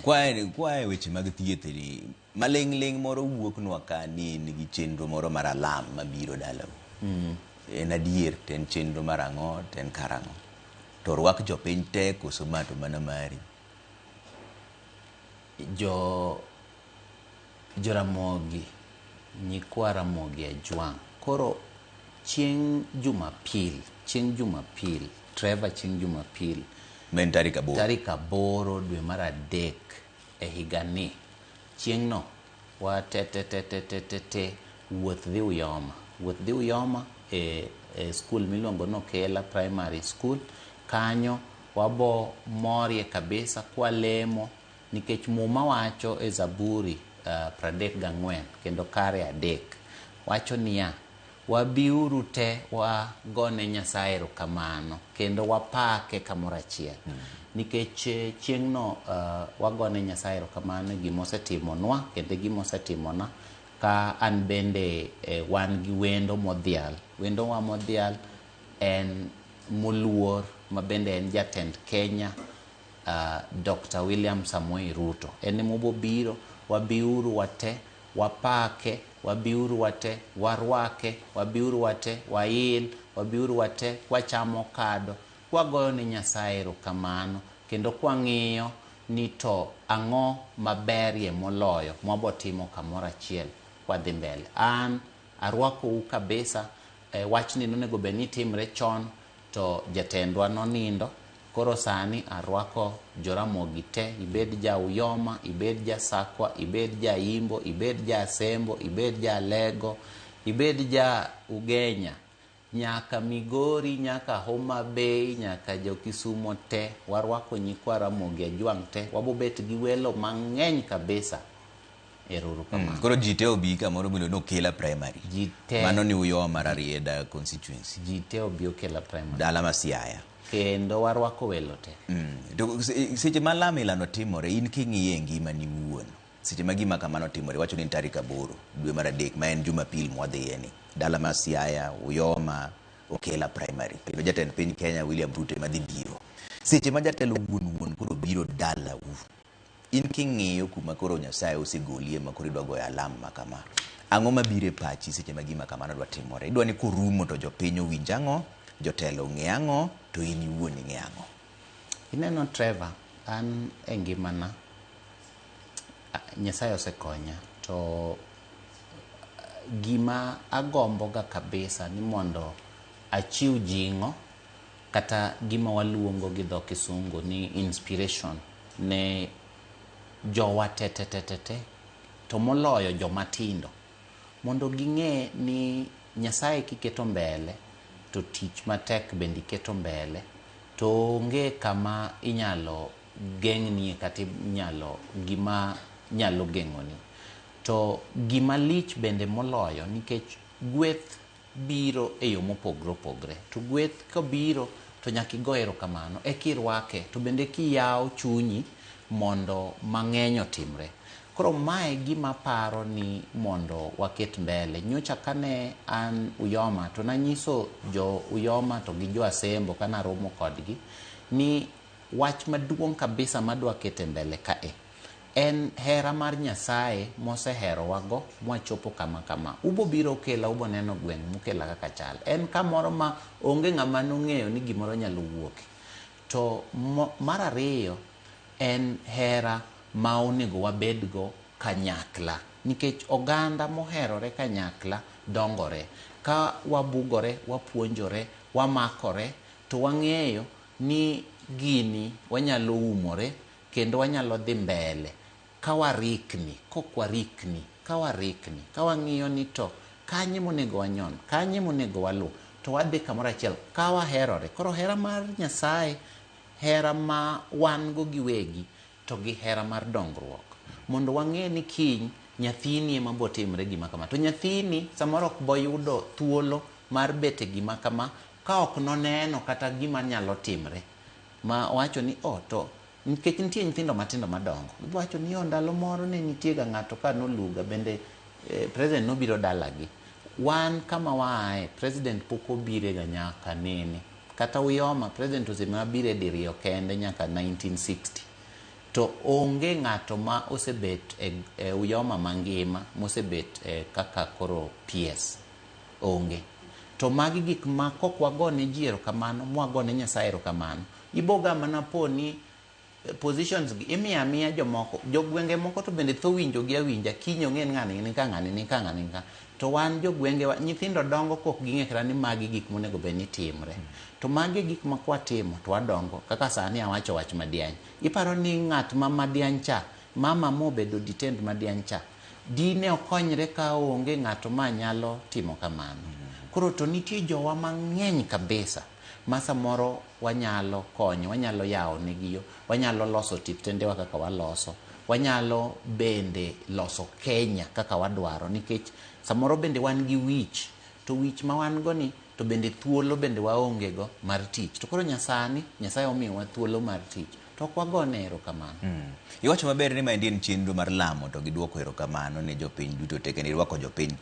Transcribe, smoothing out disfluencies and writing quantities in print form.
Kwae weche mag thieth ni maling'ling' moro wuoknwa ka ni in gi chenro moro mar alam mabiro dalau. En adier to en chenro mar ang'o to en karang'o? To orwak jopiny te koso ma to mana mari? Jo Joramogi, nyikwa Ramogi Ajwang'. Koro chieng' Jumapil, chieng' Jumapil, Trevor chieng' Jumapil, Ma en tarik 8. Tarik 8 dwe mar 3 e higani. Chieng'no wa te te te te te te te wuoth dhi Uyoma. Wuoth dhi Uyoma e skul miluongo ni Okela Primary School. Kanyo wabo morie kabisa kwalemo nikech Muma wacho e Zaburi 34 kendo kare 3 wacho niya, wabiuru te wagone Nyasaye erokamano kendo wapake kamoro achiel. Nikech chieng'no wagone Nyasaye erokamano e gima osetimonwa kendo e gima osetimona ka an bende wan gi wendo modhial. Wendowa modhial en moluor ma bende en jatend Kenya, Dr. William Samoei Ruto. En ema obiro, wabiuru wate, wapake, wabiuru wate, warwake, wabiuru wate, wail, wabiuru wate, kwachamo kado, kwagoyo ne Nyasaye erokamano, kendo kwang'iyo ni to ang'o maberie moloyo mwabotimo kamoro achiel kwadhi mbele. An arwakou kabisa, wachni nonego bed ni timre chon to jatendwa nonindo. Koro sani arwako Joramogi te, ibed ja Uyoma, ibed ja Sakwa, ibed ja Imbo, ibed ja Asembo, ibed ja Alego, ibed ja Ugenya, nyaka Migori, nyaka Homa Bay, nyaka jo Kisumo te, warwako nyikwa Ramogi Ajwang' te, wabobet gi welo mang'eny kabisa. Ero kamano. Koro ji te obi kamoro miluongo ni Okela Primary. Ji te. Mano ni Uyoma Rarieda constituency. Ji te obi Okela Primary. Dala ma Siaya. Kendo warwako welo te. To seche ma lam ilano timore, in king'iye e ngimani wuon, seche ma gima kamano timore, iwacho ni en tarik 8 dwe mar 3 ma en Jumapil mwadhiye ni. Dala ma Siaya, Uyoma, Okela Primary. Kendo jatend piny Kenya William Ruto ema dhi biro. Seche ma jatelo wuon wuon koro biro dalau, in king'iyo kuma koro Nyasaye osegolie ma koro idwa goyo alam ma kama, ang'o mabiro e pachi seche ma gima kamano dwa timore? Idwa ni korumo to jopiny owinj ang'o, jotelo ong'e ang'o, to in iwuon ing'e ang'o? Ineno Trevor, an e ngimana, Nyasaye osekonya, to gima agomboga kabisa ni mondo achiw jing'o kata gima waluongo gi dho kisungu ni inspiration ne jowa te te te te te, to moloyo joma tindo, mondo ging'e ni Nyasaye kiketo mbele to tich matek bende iketo mbele, to onge kama inyalo geng'nie kata inyalo gima nyalo geng'oni. To gima lich bende moloyo, nikech gweth biro e yo mopogre opogre, to gweth kobiro to nyaka igo erokamano eka irwake, to bende kiyawo chunyi mondo mang'eny otimre. Koro mae gima aparo ni mondo waket mbele. Nyocha kane an Uyoma to nanyiso jo Uyoma to gi jo Asembo kane aromo kodgi ni wach maduong' kabisa madwa keto e mbele kae en hera mar Nyasaye moseherowago mwachopo kama kama. Ubo biro Okela, ubo neno gweng' mokela kaka chal. En kamoro ma onge ng'ama nong'eyo ni gimoro nyalo wuoke. To mar ariyo en hera ma onego wabedgo kanyakla, nikech oganda moherore kanyakla dongore. Ka wabugore, wapuonjore, wamakore, to wang'eyo ni gini wanyalo umore kendo wanyalo dhi mbele ka warikni, kok warikni, ka warikni, ka wang'iyo ni to kanye monego wanyon, kanye monego waluw, to wadhi kamoro achiel ka waherore. Koro hera mar Nyasaye, hera ma wan go giwegi, to gi hera mar dongruok, mondo wang'e ni kiny nyathini ema bo timre gima kama, to nyathini samoro ok bo yudo thuolo mar bet e gima kama ka ok noneno kata gima nyalo timre, ma owacho ni oh, to nikech nitie nyithindo matindo madongo, giwacho ni oh, ndalo moro ne nitie ga ng'ato ka noluga bende president nobiro dalagi. Wan kama waaye, president pok obire ga nyaka nene. Kata Uyoma, president osemana bire diriyo kende nyaka 1960. To onge ng'ato ma osebet e, e Uyoma mangima mosebet e, kaka koro PS onge. To magi gik ma kok wagone ji erokamano, mwagone Nyasaye erokamano. Iboga mana po ni positions gi imiyo amiya jomoko, jogwenge moko to bende tho winjo gi awinja, kiny ong'e ni ng'ani ni ka, ng'ani ni ka, ng'ani ni ka. To wan jogwengewa, nyithindo dongo kok ging'e kata ni magi gik monego bed ni timre. To magi e gik ma kwatimo to wadongo. Kaka sani awacho wach Madiany. Iparo ni ng'at ma Madiany cha, mama mobedo detained Madiany cha, dine okonyre ka onge ng'ato ma nyalo timo kamano. Koro to nitie jowa mang'eny kabisa ma samoro wanyalo konyo, wanyalo yawo negi yo, wanyalo loso tiptendewa kaka waloso, wanyalo bende loso Kenya kaka wadwaro, nikech samoro bende wan gi wich, to wich ma wan go ni to bende thuolo bende waonge go mar tich. To koro nyasani Nyasaye omiyowa thuolo mar tich, to ok wagone erokamano. Iwacho maber ni maendi en chenro mar lamo to gi duoko erokamano ne jopiny duto te kendo irwako jopiny.